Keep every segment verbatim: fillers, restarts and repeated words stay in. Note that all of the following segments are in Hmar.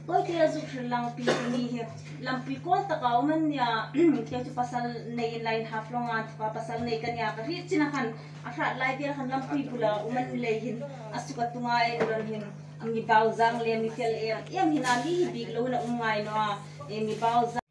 Koi tia zuk hril lang pi ni hi lampi kawl taka um an nia. Kei chu pasal nei in lain hap long an thapa pasal nei ka nia ka hriet chin a khan a hrat lai vel khan lampi bula um an lei hin a suk a tunga ei lon hin a mi bau zang le mi fel em em hin a mi hi bik lo na um ngai naw a. E mi bau zang.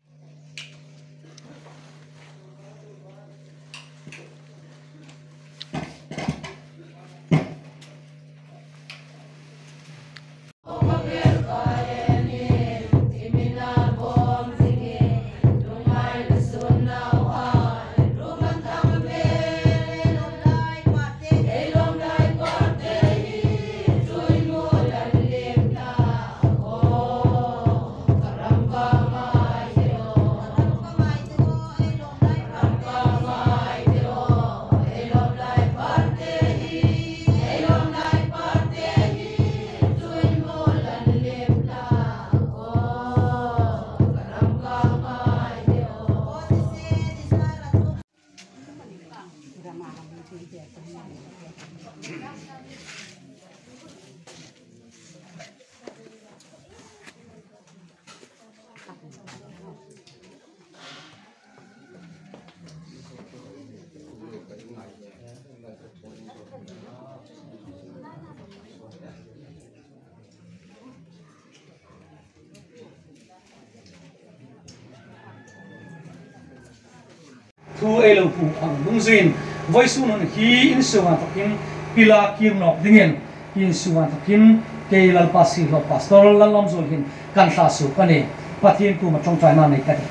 Thu ei lo hmu ang dungzuiin, vawisun hun hi in sunga inthokin pila kir nawk dingin, in sunga inthokin kei Lalpa siehlaw Pastor Lalawmzuol hin kan hla suok a nih. Pathien kuoma ṭawngṭaina nei ka tih.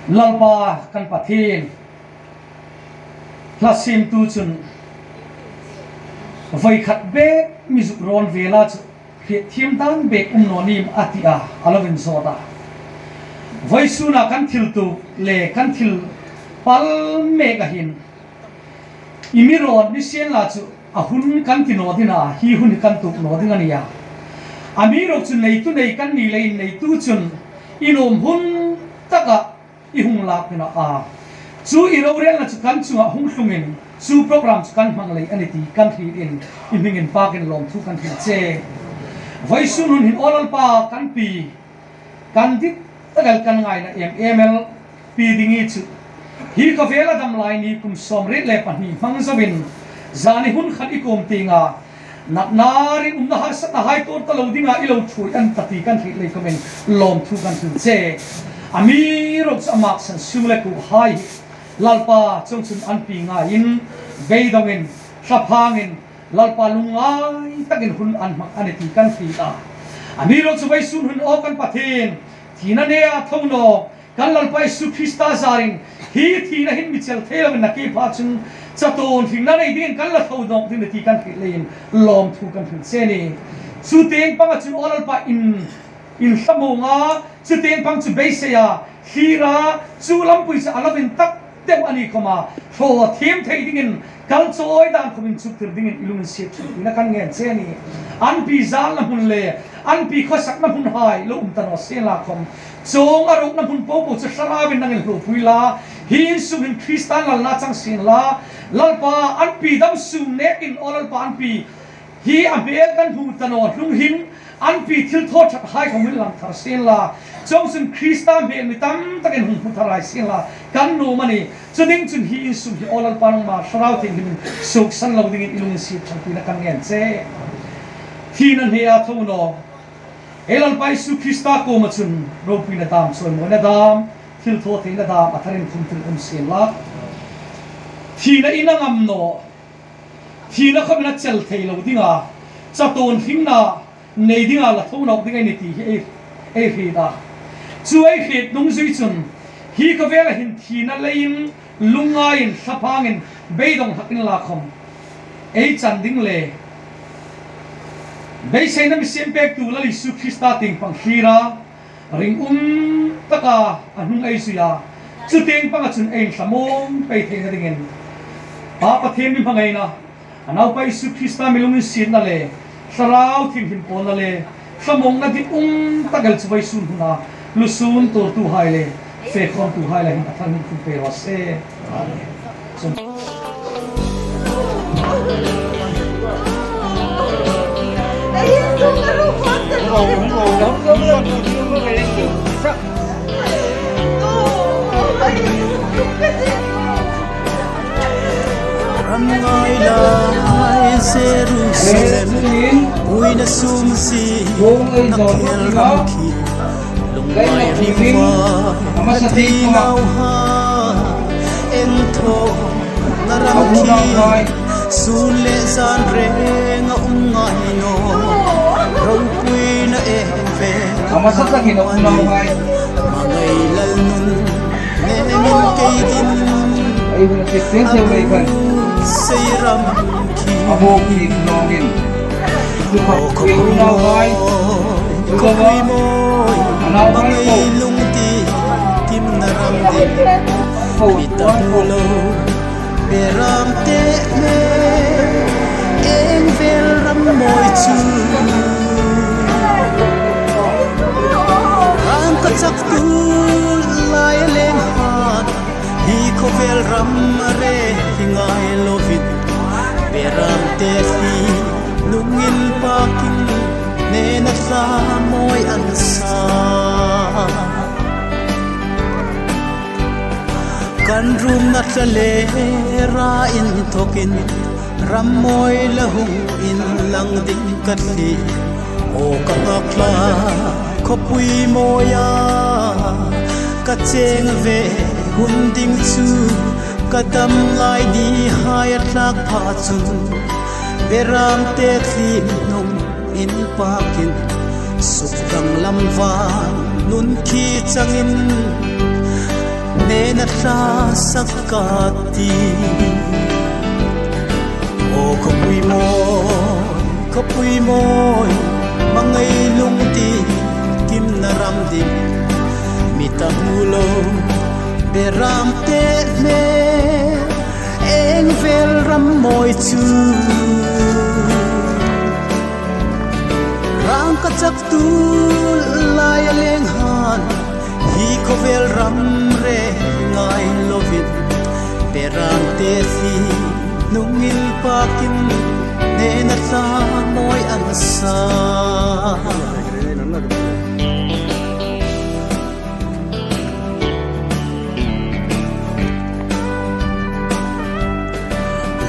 Lalpa kan Pathien, hla siemtu chun voi khat bek mi zuk rawn vela chu hrietthiem dan bek um naw nim a ti a, a lo inzawt a. Vawisuna kan thil tuok le kan thil pal mek a hin i mi rawn ni sien la chu a hun kan ti naw ding a, hi hun hi kan tuok naw ding a nih a. Amiruokchu neitu nei kan ni leiin neitu chun i nuom hun taka i hung lak ding a, chu i rorelna chu kan chunga hung tlungin chu program chu kan hmang lei a nih ti kan hrietin i hmingin pakin lawmthu kan hril che. Vawisun hun hin aw Lalpa kan pi, kan dit tak el kan ngaina em em el pi ding i chu hi khawvela dam lai ni kum sawmriet le pahni hmang zoin zani hun khat i kuom tienga natna rinumna harsatna hai tuor ta lo dinga i lo ṭhuoi a ni ta ti kan hril lei khawmin lawmthu kan hril che. Amiruokchu a maksan sung le kuo hai hi Lalpa chungchun an pi ngaiin beidongin, thlaphangin, Lalpa lungngai takin hun an hmang a nih ti kan hril a. Amiruokchu vawisun hun aw kan Pathien, thina neia tho nawk kan Lalpa Isu Krista zarin hi thina hin mi chel thei loin a ke pha chun chatuon hringna nei dingin kan la tho nawk ding a nih ti kan hril leiin lawmthu kan hril che a nih. Chutieng panga chun aw Lalpa in, in hlamawng a, chutieng pang chu beisei a, thlir a, chu lampui chu a lo intak deu a ni khawma, ṭhuoi thiem thei dingin kal chawi dan khawmin chuktir dingin i lunginsiet ṭha tina kan ngen che a nih. An pi zalna hmun le an pi khawsakna hmun hai lo um ta naw sien la khawm, chuong a rukna hmun popo chu Thlarauvin nangin hluopui la, hi insung hin Kristan lalna chang sien la, Lalpa an pi dam sung nekin aw Lalpa an pi hi a hmel kan hmu ta naw hlung hin an pi thilthawthak hai khawm inlang thar sien la, chuongchun Krista hmel mi tam takin hung hmu thar hai sien la kan nuom a nih. Chu ding chun hi insung hi aw Lalpa nangma Thlarau Thienghlimin suoksan lo dingin i lunginsiet ṭha tina kan ngen che. Thina hneia tho nawk ei Lalpa Isu Krista kuoma chun ropuina dam, chawimawina dam, thilthawtheina dam a tharin khum tir um sien la. Thina i na ngam naw, thina khawmin a chel thei lo dinga, chatuon hringna nei dinga la tho nawk ding ei nih ti hi ei, ei hriet a. Chu ei hriet dungzui chun hi khawvela hin thina leiin, lungngaiin, thlaphangin, beidong hlakin la khawm ei chan ding le beiseina mi siem pektu Lal Isu Krista tieng pang thlira, ringum taka a hnung ei zui a, chutieng panga chun ei inhlamawm pei theina dingin Pa Pathien mi hmangaina, a Naupa Isu Krista mi lunginsietna le Thlarau Thienghlim pawlna le thlamuongna dik um tak el chu vawisun huna lusun tuortuhai le fe khawmtuhai le hin a tharin khum pei raw se. Amen. Uina sum si na khel ram khi, lungngai ring va, a thei nauhai, en tho na ram khi, sun le zan reng a um ngai naw. Ropuina e ve, a masa takin a um nauhai. Mangai lal nun, ne min kei din. Ei hun a tek tek deu lei khan. Sei ram khi. A bawk khi lawngin. Aw khawpui mawi, khawpui mawi, mangai lungtikim na ram ding. Mi ta hmu lo, beram te hme, eng vel ram mawi chu. Rangkachaktu laia leng khan, hi khawvel ram a re hi ngai lovin, beram te hi nungin pakin, nena tla mawi an sa. Kan rumna tla le ra inthokin, ram mawi la hung inlang ding ka thli. Aw ka ngakla khawpui mawia, ka cheng ve hun ding chu, ka dam lai nihai a tlak pha chun, beram te thli nung in pakin, suk danglam van nun khi changin, nena tla sak ka ti. Aw khawpui mawi, khawpui mawi, mangai lungtikim na ram ding. Mi ta hmu lo, beram te hme, eng vel ram mawi chu. Rangkachaktu laia leng khan, hi khawvel ram re ngai lovin, beram te hi nungin pakin, nena tla mawi an sa.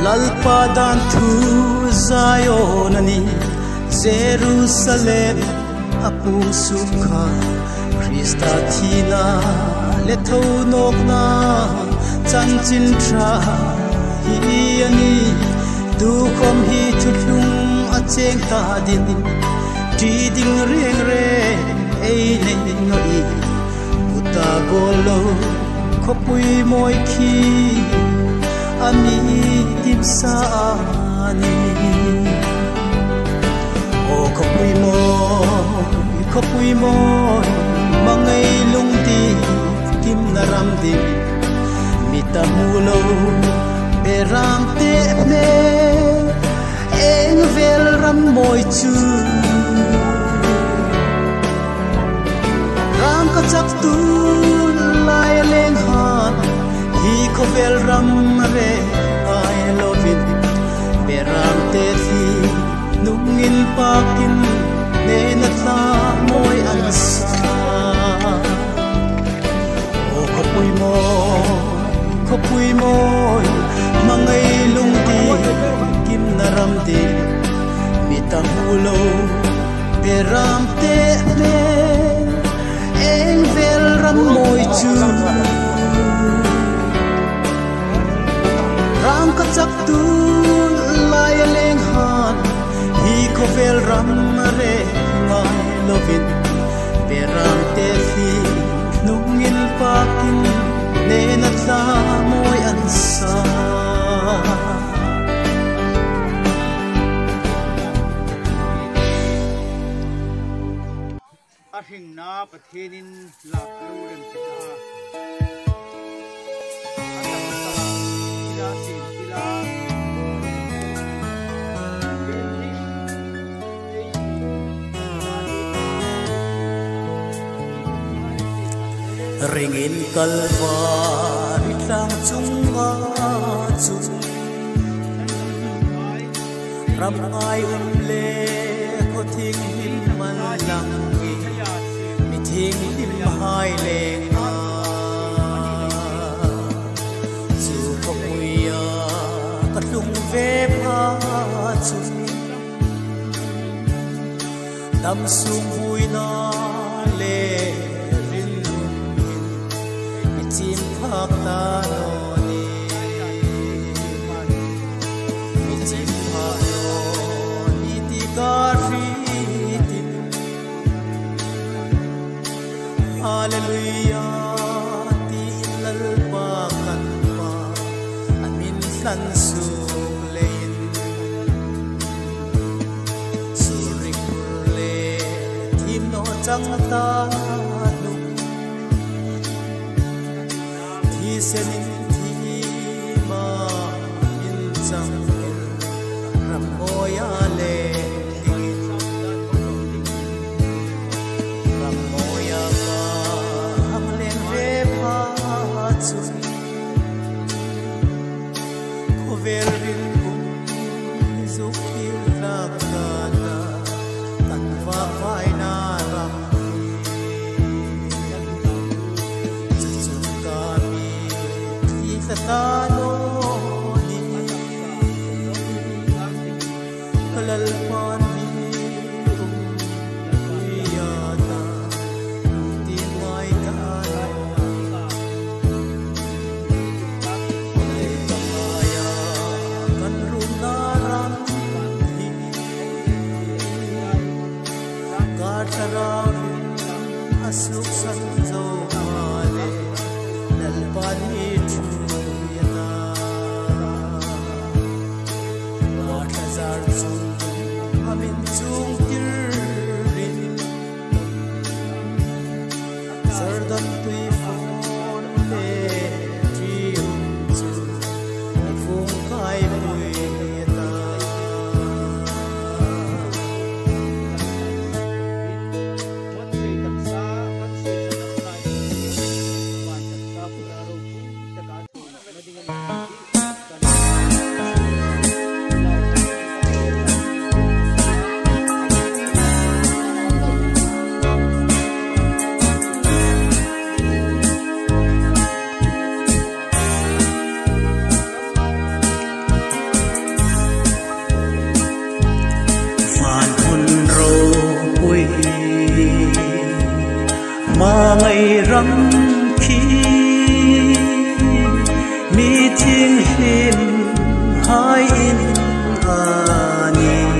Lalpa dan thu Zion a ni, Jerusalem a pung suk kha. Krista thina le thonawkna chanchin ṭha hi a ni. Tukhawm hi thuthlung a cheng ta ding, ṭi ding reng reng ei nei naw i. Kuta gol lo khawpui mawi khi a mi dim sa a ni. Aw khawpui mawi, khawpui mawi, mangai lungtikim na ram ding. Mi ta hmu lo, beram te hme, eng vel ram mawi chu. Rangkachaktu laia leng khan, hi khawvel ram re ngai lovin, beram te hi nungin pakin, nena tla mawi an sa. Aw khawpui mawi, khawpui mawi, mangai lungtikim na ram ding. Mi ta hmu lo, beram te hme, eng vel ram mawi chu. Rangkachaktu laia leng khan, hi khawvel ram re ngai lovin, beram te hi nungin pakin, nena tla mawi an sa. A hringna Pathienin lak lo rem ta a. A taksa ila sin ila. Ringin Kalvari tlang chunga chu, ram ngai um le khaw thienghlim man lang i, mi thienghlimhai lenga chu khawpuia ka tlung ve pha chu. Dam sung buoina le rinum hin mi chim phak ta naw ni. Mi chim phak naw ni ti ka hriet in. Hallelujah, tiin Lalpa kan Pa a min hlan suok leiin, sur rik bur le thim naw chang ta hnung, thisen inthiema inchangtir ram hnuoia leng dingin, ram hnuoia ka hang leng ve pha chun, khawvel rinum zuk thlir hlak ta, kan vakvaina ram hi, chu chun ka mi thi ta ta naw ni. Ka Lalpan mi um pui a ta, ti ngai ka naw. Kan rumna ram hi, ka thlarau a suksan zo a le, Lalpan mi thu a ta. Ka thla zar chun a min chungtir in, Jordan tuifawn le ṭium chu a vung kaipui a ta. Van hun ropui hmangai ram khi, mi thienghlimhai in a nih.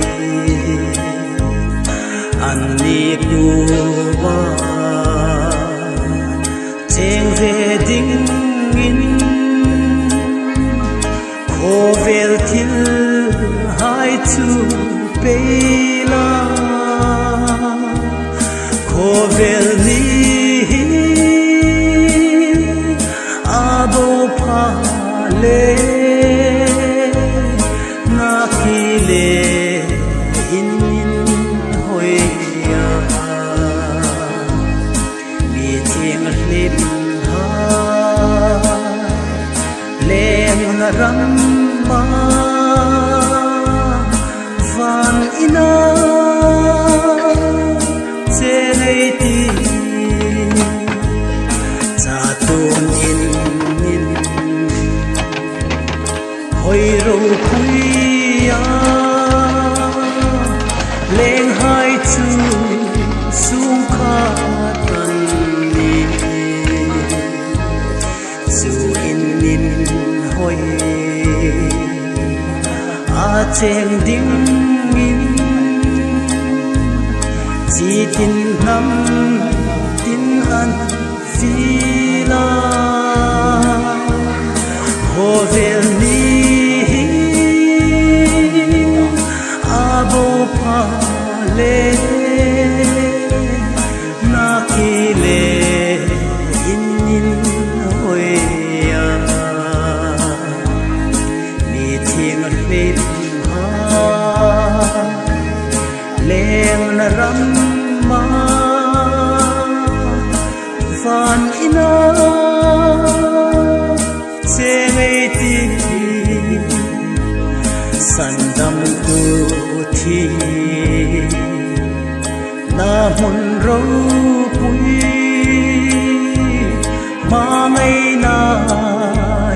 Anni kuoma cheng ve dingin, khawvel thilhai chu pei la, khawvel ni hi a bo pha le, na ki le in inhawi a. Mi thienghlimhai lengna rama van ina cheng ei ti, chatuon in, in hawi ropui a, lenghai chu sungkhat an nih. Chu in inhawi a cheng dingin, chi tin hnam tin an fiel a, khawvel ni hi a bo pha le, na ki le in inhawi a. Mi thienghlimhai lengna rama van ina cheng ei ti, sandamtu thina hmun ropui hmangaina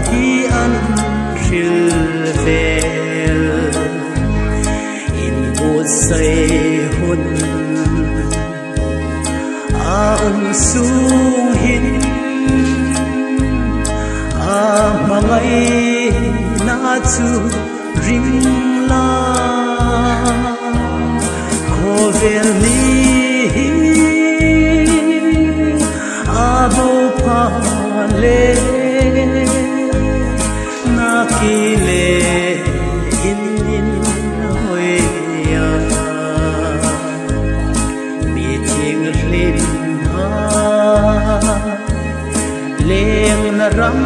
hi an hril vel. Inbuotsai hun Sung hin a hmangaina chu ring la, khawvel ni hi a bo pha le, na ki le in in hoi a. Mi thing hlim ha, lengna ram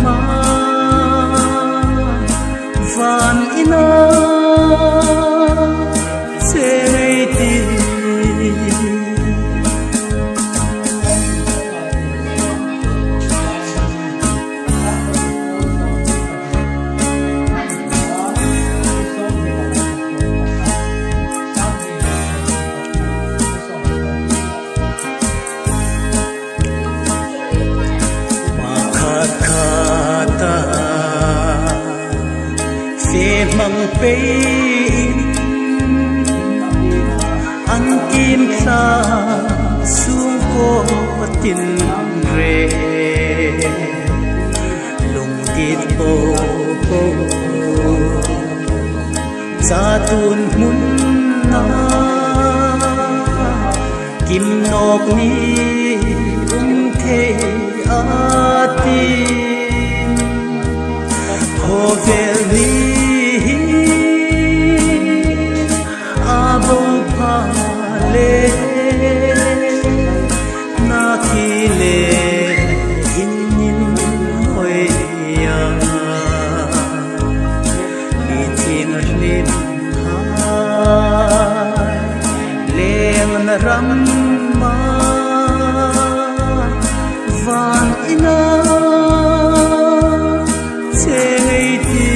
ma, van ina che ngei ti. Pakhat khat a fe hmang peiin, an kim thla sung ko tin re, lungtit po po. Cha tun hmun na kim nawk ni um thei a tin, khawvel ni hi a bo pha le, na ki le in in hoi a. Mi thing hlim hai, lengna ram ma, van ina che ngei ti.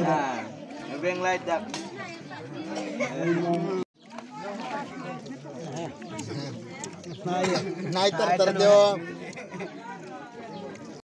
Ah, beng lai tak. Hnai tar tar deu.